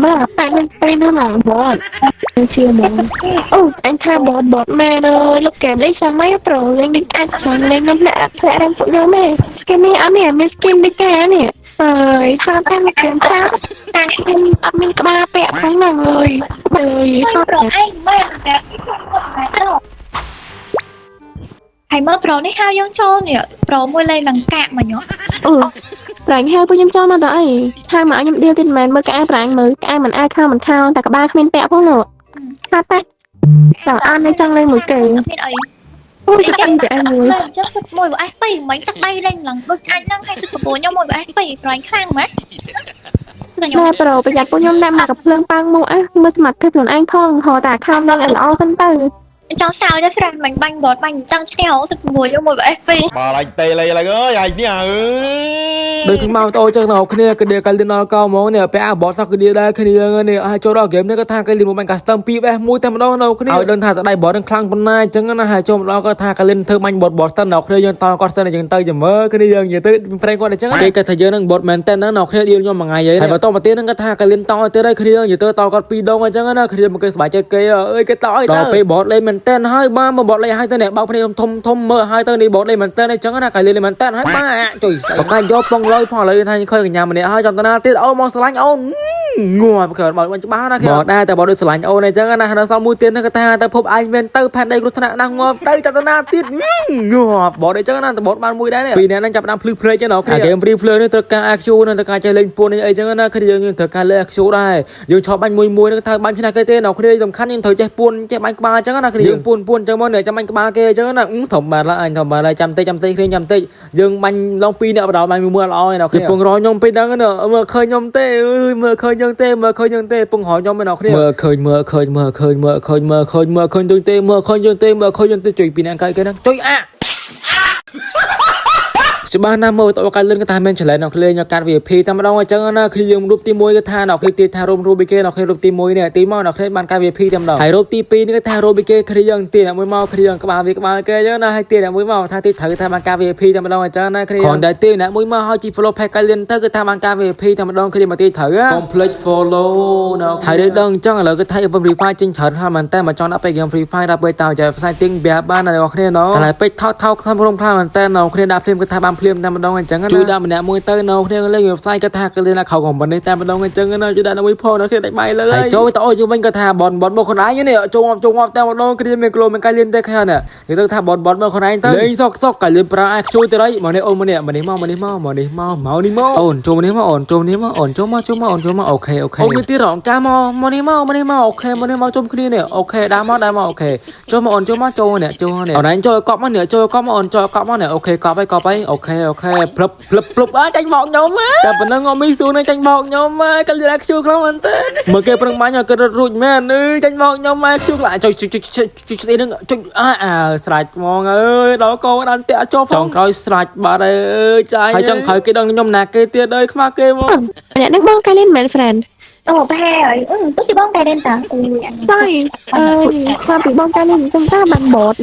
មកតែនឹងពេលនោះឡើង bot ជាហ្មងអូអញថា bot bot មែនអើយលោកកែលេងសម័យ pro លេងដូចអាចចង់លេងនឹងធ្លាក់ធ្លាក់រាំពួកខ្ញុំទេគេនេះអត់នេះមាន skin ដូចគេនេះអើយថាតែមកគេថាតែខ្ញុំអត់មានក្បាលពាក់ផងហ្នឹងអើយអើយថា ប្រូឯងមែនតែហើយមើលប្រូនេះហៅយើងចូលនេះប្រូមួយលេងនឹងកាក់មកញ៉ អឺប្រាញ់ហៅពួកខ្ញុំចូលមកតអីហៅមកឲ្យខ្ញុំដៀលទៀតមិនមែនមើលក្អែប្រាញ់មើលក្អែមិនអាយខោមិនខោតែក្បាលគ្មានពាក់ផងនោះថាតែចង់អាននៅចង់លេងមួយគេ អត់មានអី អូយទៅតែឯងមួយ លេងចឹងទឹកមួយបើអេសពីរមិញទឹកដៃលេងឡើងដូចអាចហ្នឹងហើយទឹក9ខ្ញុំមួយបើអេសពីរប្រាញ់ខ្លាំងម៉េចតែខ្ញុំ ណែប្រូប្រយ័ត្នពួកខ្ញុំដាក់មកកាភ្លើងប៉ាំងមកអះមើលសមត្ថភាពខ្លួនឯងផងហៅតែខោនឹងឲ្យល្អសិនទៅ ចង់សើចដែរ friend មិញបាញ់បតបាញ់ចង់ឈ្នះទឹក9ខ្ញុំមួយបើអេសពីរ បាទឡើងទេលេឡើងអើយឯងនេះអើយ ដូចខ្ញុំមកតូចឹងដល់គ្នាគឺដៀកាលីនដល់កោហ្មងនេះពាក់អាបតសោះគឺដៀដែរគ្នានេះហើយចូលដល់ហ្គេមនេះក៏ថាកាលីនមកបាញ់ custom 2S មួយតែម្ដងនៅគ្នាឲ្យដឹងថាតដៃបតនឹងខ្លាំងប៉ុណ្ណាអញ្ចឹងណាហើយចូលមកដល់ក៏ថាកាលីនធ្វើបាញ់បតបតស្ទិនដល់គ្នាយើងតគាត់ស្ទិនអញ្ចឹងទៅចាំមើលគ្នាយើងនិយាយទៅប្រេងគាត់អញ្ចឹងគេគាត់ថាយើងនឹងបតមែនតើណានៅគ្នាដៀលខ្ញុំមួយថ្ងៃហើយបន្តមកទៀតនឹងគាត់ថាកាលីនតទៀតហើយគ្នានិយាយទៅតគាត់ពីរដងអញ្ចឹងណាគ្នាមកគេសប្បាយចិត្តគេអើយគេតឲ្យដល់ពេលបតលេងមែនតើហើយបាទមកបតលេងហើយទៅនេះបោកគ្នាធំធំមើលហើយទៅនេះបតលេងមែនតើអញ្ចឹងណាកាលីនលេងមែនតើហើយបាទជួយបកាយកពងលុយផងឥឡូវថាឃើញកញ្ញាម្នាក់ហើយចំតាណាទៀតអូមកស្រឡាញ់អូនងាប់កើតបើមិនច្បាស់ណាគេបដែរតែបើដូចស្រឡាញ់អូនអញ្ចឹងណានៅសល់មួយទៀតហ្នឹងគាត់ថាទៅភពឯងមែនទៅផែនដីគ្រោះថ្នាក់ណាស់ងាប់ទៅចតនាទៀតងាប់បដអញ្ចឹងណាតបតបានមួយដែរនេះពីរនាក់ហ្នឹងចាប់ដើមភ្លឺភ្លេចចឹងណាហ្គេម Free Fire នេះត្រូវការ IQ នឹងត្រូវការចេះលេងពួននេះអីចឹងណាគឺយើងត្រូវការលេង IQ ដែរយើងឆប់បាញ់មួយមួយហ្នឹងថាបាញ់ឈ្នះគេទេណាគ្នាសំខាន់យើងត្រូវចេះពួនចេះបាញ់ក្បាលអញ្ចឹងណាគ្នាយើងពួនពួនអញ្ចឹងមកនេះចាំបាញ់ក្បាលគេអញ្ចឹងណាធំបាទឡើយអញធំបាទឡើយចាំតិចចាំតិចគ្នាចាំតិចយើងបាញ់ឡងពីរនាក់បដបាញ់មួយមួយល្អឯណាគ្នាពងរខ្ញុំពេលហ្នឹងមើលឃើញខ្ញុំទេអើយមើលឃើញខ្ញុំទេមើលឃើញខ្ញុំទេពងរខ្ញុំឯណាគ្នាមើលឃើញមើលឃើញមើលឃើញមើលឃើញមើលឃើញមើលឃើញយើងទេមើលឃើញយើងទេមើលឃើញយើងទេជួយពីអ្នកកែគេហ្នឹងជួយអាច្បាស់ណាស់មើលតកាលលឿនក៏ថាមានឆ្លែននៅគ្នាញកាត់ VIP តែម្ដងអញ្ចឹងណាគ្នាយើងរូបទី1គឺថានៅគ្នាទៀតថារូបប៊ីគេនៅគ្នារូបទី1នេះទីមកនៅគ្នាបានកាត់ VIP តែម្ដងហើយរូបទី2នេះគឺថារូបប៊ីគេគ្នាយើងទៀតមួយមកគ្នាយើងក្បាលវាក្បាលគេអញ្ចឹងណាហើយទៀតមួយមកថាទីត្រូវថាបានកាត់ VIP តែម្ដងអញ្ចឹងណាគ្នាគ្រាន់តែទៀតអ្នកមួយមកហើយជី follow page កាលឿនទៅគឺថាបានកាត់ VIP តែម្ដងគ្នាមកទីត្រូវ complete follow នៅហើយដឹងអញ្ចឹងឥឡូវគឺថា event Free Fire ចេញច្រើនខ្លាំងមែនតើមកចង់ដាក់ពេល game Free Fire ដល់ពេលតើចែផ្សាយទៀងប្រាប់បានដល់អ្នកគ្នាណតែពេចថោថោខ្លាំងរំខ្លាំងមែនតើនៅគ្នាដាក់ភ្លាមគឺថាបានភ្លាមតែម្ដងអញ្ចឹងណាជួយដាក់ម្នាក់មួយទៅនៅគ្នាលេង website គាត់ថាគឺលេងខោខមមិននេះតែម្ដងអញ្ចឹងណាជួយដាក់មួយផងនៅគ្នាដាច់បាយលើហើយចូលទៅអូយវិញគាត់ថាបនបនមកខ្លួនឯងនេះចូលងាប់ចូលងាប់តែម្ដងគ្នាមានក្លូមានកៃលៀនទេគ្នានេះនិយាយទៅថាបនបនមកខ្លួនឯងទៅលេងសក់សក់កៃលៀនប្រើអាខ្ជួយទៅរៃមកនេះអូនមកនេះមកនេះមកមកនេះមកមកនេះមកមកនេះមកអូនចូលមកនេះមកអូនចូលនេះមកអូនចូលមកចូលមកអូនចូលមក OK OK អូនមានទៀតរងកាមកមកនេះមកមកនេះមក OK មកនេះមកជុំគ្នានេះ OK ដើរមកដើរមក OK ចូលមកអូនចូលមកចូលនេះចូលនេះអូនឯងចូលកប់មកនេះចូលកប់មកអូនចូលកប់មកនេះ OK កប់ហើយកប់ហើយ OK OK ភ្លឹបភ្លឹបភ្លឹបអើចាញ់បោកខ្ញុំតែប៉ុណ្ណឹងអត់មីស៊ូនឹងចាញ់បោកខ្ញុំកលីឡាខ្ជូខ្លាំងមែនទេមើលគេប្រឹងបាញ់ឲ្យគេរត់រួចមែនអើយចាញ់បោកខ្ញុំម៉ែខ្ជូខ្លាំងចុចចុចចុចចុចស្អីនឹងចុចអើអើស្រាច់ហ្មងអើយដល់កោដល់តាក់ចុះចង់ក្រោយស្រាច់បាត់អើយចាញ់ហើយចង់ក្រោយគេដឹងខ្ញុំណាគេទៀតអើយខ្មាស់គេហ្មង ម្នាក់ហ្នឹងបងកាលីនមែន friend អូប្រហែលហើយអឺទុកជាបងតែលេងតាអឺ ចុយអើយខ្លាពីបងកាលីនចឹងតាបានបត